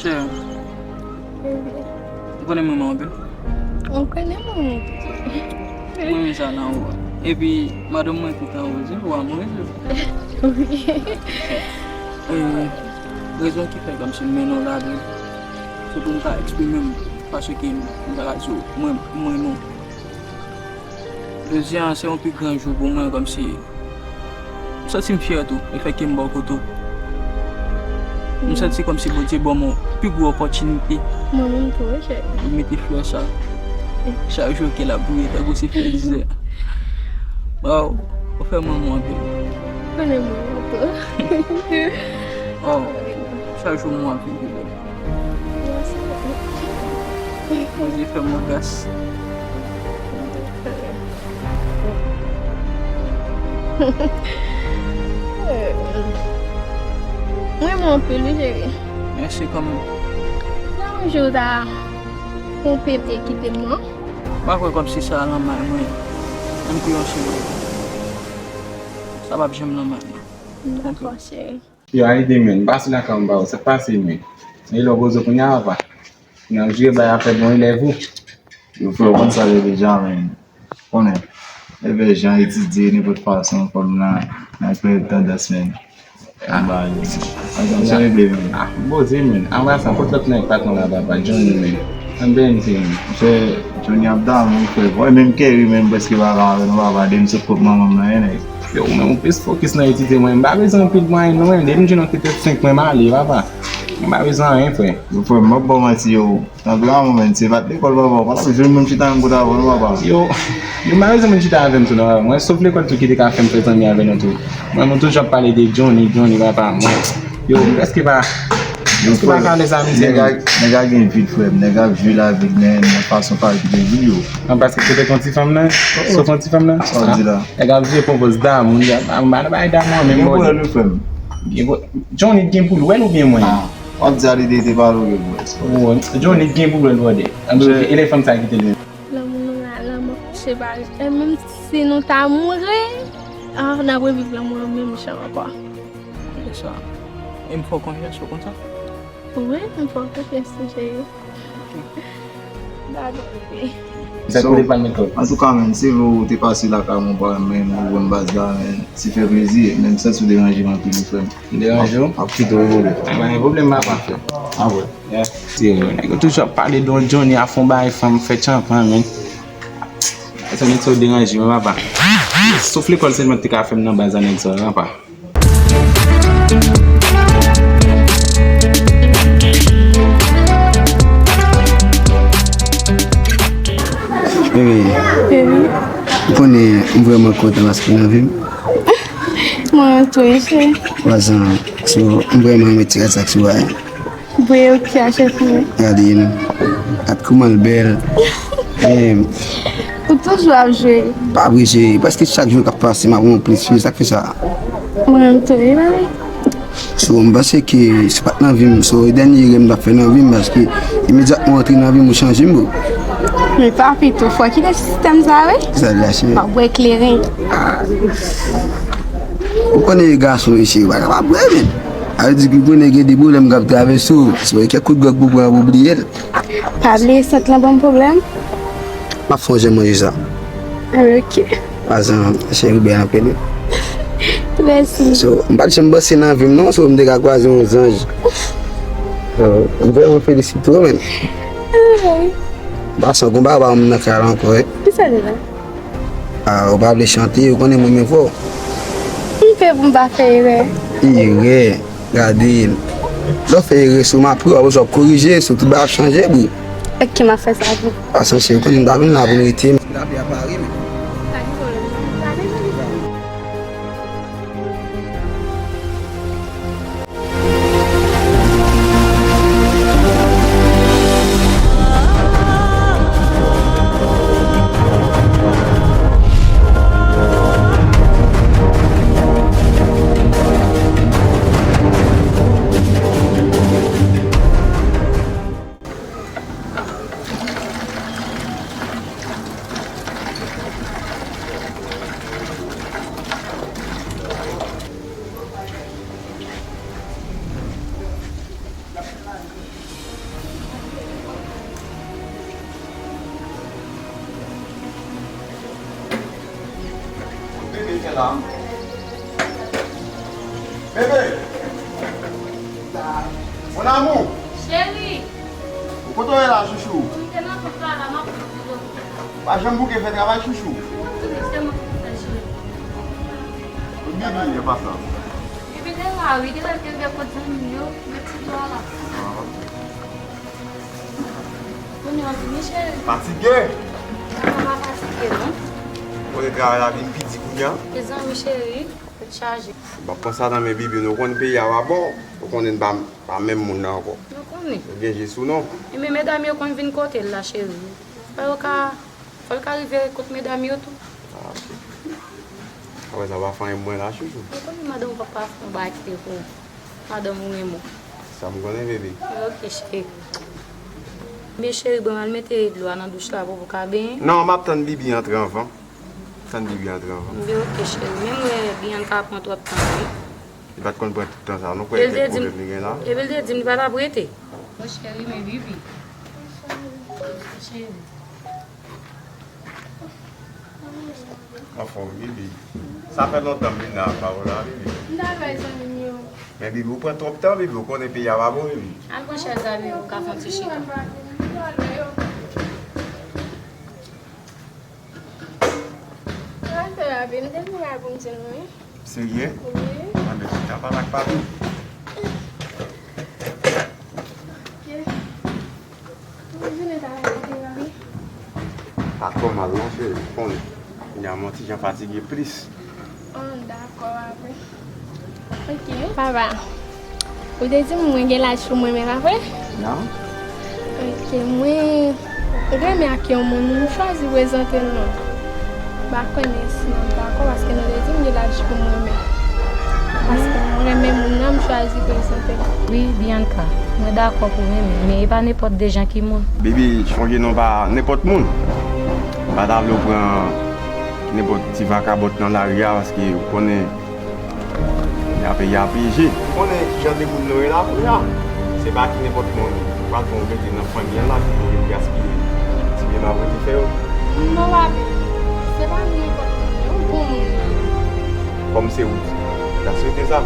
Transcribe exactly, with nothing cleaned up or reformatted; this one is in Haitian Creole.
Ou konnen mwen renmen w anpil. Ou konnen mwen renmen w. Mwen renmen sa nan ou. Epi, madanm mwen kontan ou, se ou amoureuse ou. Wi. E, rezon ki fè kòmsi m mennen w la, se pou m ka eksprime m, paske m ta ka di w, mwen, mwen renmen w. Jodi a, se yon pi gran jou pou mwen, kòmsi m santi m fyè tou, lefètke m bò kote w. M santi kòmsi Bondye ban m yon pi gwo opòtinite. Mwen menm tou, wi, cheri. Pou mete flè sa. Chak jou ke l ap briye tankou se flè dizè. Waw, ou fè m renmen w anpil. Konnen mwen renmen w tou. Waw, chak jou m wè w ap vin pi bèl. Bondye fè mwen gras. Mwen renmen w anpil, wi, cheri. Mèsi kanmenm. Nan yon jou ta konpete kite m, non? M pa kwè kòmsi sa nan may mwen. Menm pou yon segonn. Sa p ap janm nan may mwen. Dakò, cheri. Yo, Ayiti, men, m pase lakay m ba ou, sa k pase, men? E lè w poze kounye a, papa. Nan jwe bay afè bon elèv ou. Yo, frè, ou konn sa l ye deja, men. Konnen. Leve jan etidye nenpòt fason, fò m nan, nan peryòd tandans, men. Anba yo. Anba yo, men. Ah, poze, men. Anba sa, kot lòt nèg patwon la, papa? Johnny, men. Ann byen, men. Monchè, Johnny ap damou, frè. Mwen menm Kerry, menm, prèske pa ka avè nou, papa, de m sot kot manman m nan, nèg. Yo, ou menm ou plis fokis nan etidye mwen. M pa bezwen anpil mwayen non, men. Depi m jwenn yon T T senk mwen, m ale, papa. M pa bezwen anyen, frè. Yo, frè, m p ap ba w manti, yo. Tanpri a mwen, men, se pa t lekòl, papa. Ou pa t jwenn menm chita menm kote avè nou, papa. Yo, yo, m pa bezwen moun chita avè m tou, non, papa. Mwen, sof lekòl tou ki te ka fè m fè zanmi avè nou tou. Mwen, nou toujou ap pale de Johnny, Johnny, papa. Mwen, yo, m prèske pa, m prèske pa ka alèz amizye. Nèg a, nèg a gen vi l, frè m. Nèg ap jwi lavi l, men, nan fason pa l ki te jwi l, yo. An, paske se te kon ti fanm nan? Se kon ti fanm nan? Sa w di la? Nèg ap jwe pwopòz damou, m pa nan bay damou an menm, bòdè. Gen pwoblèm, wi, frè m. Gen pwo-, Johnny gen pou l wè l oubyen mwen? Ah, w ap di a li te, te pale w gen pou l wè. Johnny gen pou l wè l, bòdè. Ann, e lè fanm sa ki te vin. Lanmou nou la, lanmou se pa, e menm si nou ta mouri, ah, n ap reviv lanmou an menm jan ankò. Se sa. E m fè w konfyans, ou konn sa? Wi, m fè w konfyans tou, cheri. Dakò, bebe. Sa kou li pral met kòb. Antouka, men, se vre ou te pase lakay mwen, pa, men, ou konn baz la, men, se fè plezi, men, m santi w deranje m anpil, wi, frè m. M deranje w? M ap kite w vole. A, pa gen pwoblèm, papa. Frè. A, vre. Yeah. Se vre, nèg yo toujou ap pale de yon Johnny a fè yon bagay fanm fè tchanpan, men. Sa nèg sa yo deranje mwen, papa. Sof lekòl sèlman te ka fè m nan baz a nèg sa yo, papa. Bebe, ou konnen m vrèman kontan paske nan vi m. Mwen tou, wi, cheri. Wazan, so, m vrèman renmen ti gad sa k sou a. Voye yo ki a chèf mwen. Gade m. Gad kouman l bèl. Em. Ou toujou ap jwe. Pa vre, cheri. Prèske chak jou k ap pase, m ap wè w plis, cheri. Sa k fè sa? Mwen menm tou, wi, mami. So, m panse ke se pa t nan vi m. So, e dènye erè m t ap fè nan vi m, paske imedyatman w antre nan vi m, ou chanje m, bro. Men papi, tou fò kite sistèm sa, wi. Sa la, cheri. M ap bwè kleren. Ah. Ou konnen gason, mesye, ou pa kapab bwè, men. Sa vle di ke konnen gen de pwoblèm k ap travèse w. Si w gen kèk kout gwòg pou pran, pou bliye l. Pa bliye sant lan ban m pwoblèm. M ap fè yon jan manje sa. Ah, ok. Pazan, cheri bèl anpil, wi. Mèsi. So, m pa t janm panse nan vi m, non, so, m te ka kwaze yon zanj. So, m vrèman felisite w, men. Ah. Pazan, gon bagay pa m nan kay la ankò, wi. Ki sa li la? Ah, ou pa vle chante, ou konnen mwen renmen vwa w. M fè pou m pa fè erè. Erè, gade, lè w fè erè sou m apre, w ap wè w ap korije, sou tout bagay ap chanje, bro. Ok, m ap fè sa pou. Pase cheri, ou konnen m ta vin la pou m rete, men lapli a pare, men. Pa gen pwoblèm. Bebe! Mon amour! Cheri! Ou kote w ye la, chouchou? M te nan kont la, la, m ap pran photo. Pa janm bouke fè travay, chouchou. M ap vini, se mwen ki fè, cheri. Bibi, e pa sa. Bibi te la, wi, te la, te rive kot zanmi yo, met ti dlo a la. Ah, ok. Kounye a w vini, cheri? Fatige? Non, m pa fatige, non. Kote travay la vin pi di kounye a? Mezanmi, cheri, tèt chaje. M ap pran sa nan men Bibi, nou konn peyi a pa bon, nou konnen n pa, pa menm moun nan ankò. Nou konnen. Nou gen je sou nou. E men medam yo konn vin kote l la, cheri. Fò yo ka, fò l ka rive kot medam yo tou. Ah, ok. Apre sa, w pa fè anyen pou mwen la, chouchou? Mwen konnen madanm ou pap ka fè yon bagay ki te pou madanm ou renmen w. Sa m konnen, bebe. Ok, cheri. Men cheri, bon, al mete dlo a nan douch la pou ou ka benyen. Non, m ap tann Bibi antre anvan. Tann Bibi antre anvan. Bebe, ok, cheri. Menm wè Bianca pran twòp tan, wi. Li pa t konn pran tout tan sa, non, kwè kèk pwoblèm li gen la. Epi l te di m li pa t ap rete. Bon, cheri, men Bibi. Cheri. Anfòm, Bibi. Sa fè lontan m vin la ak Paola, Bibi. M ta bay zanmi m yo. Men, Bibi, ou pran twòp tan, Bibi. Ou konnen peyi a pa bon, Bibi. Al pran chèz la, Bibi, ou ka fè yon ti chita. Sa fè la, Bibi. M te vin la pou m di nou, wi. Serye? Wi. Anben, chita pale ak papi. Ok. Jounen ta la te pi. Pa twò mal non, cheri, ou konnen. Kounye a m yon ti jan fatige plis. Oh, dakò, papi. Ok. Papa, ou te di m mwen gen laj pou mwen menm, pa vre? Non. Ok, mwen renmen ak yon moun, m chwazi prezante l non. M pa konnen si n ap dakò, paske nou te di m gen laj pou mwen menm. Paske mwen renmen moun nan, m chwazi prezante l. Wi, Bianca, mwen dakò pou renmen, men e pa nenpòt de jan ki moun. Bibi, chonje non pa nenpòt moun. M pa ta vle w pran nenpòt ti vakabon nan lari a, paske ou konnen, kounye a peyi a pi je. Ou konnen ki jan de moun nou ye la kounye a. Se pa ki nenpòt moun. Ou pral pran ou mete nan fanmi an la ki pou vin gaspiye ti byen m ap rete fè yo. Non, papi. Se pa nenpòt moun, yon bon moun li ye. Kòm se ou, m ta swete sa.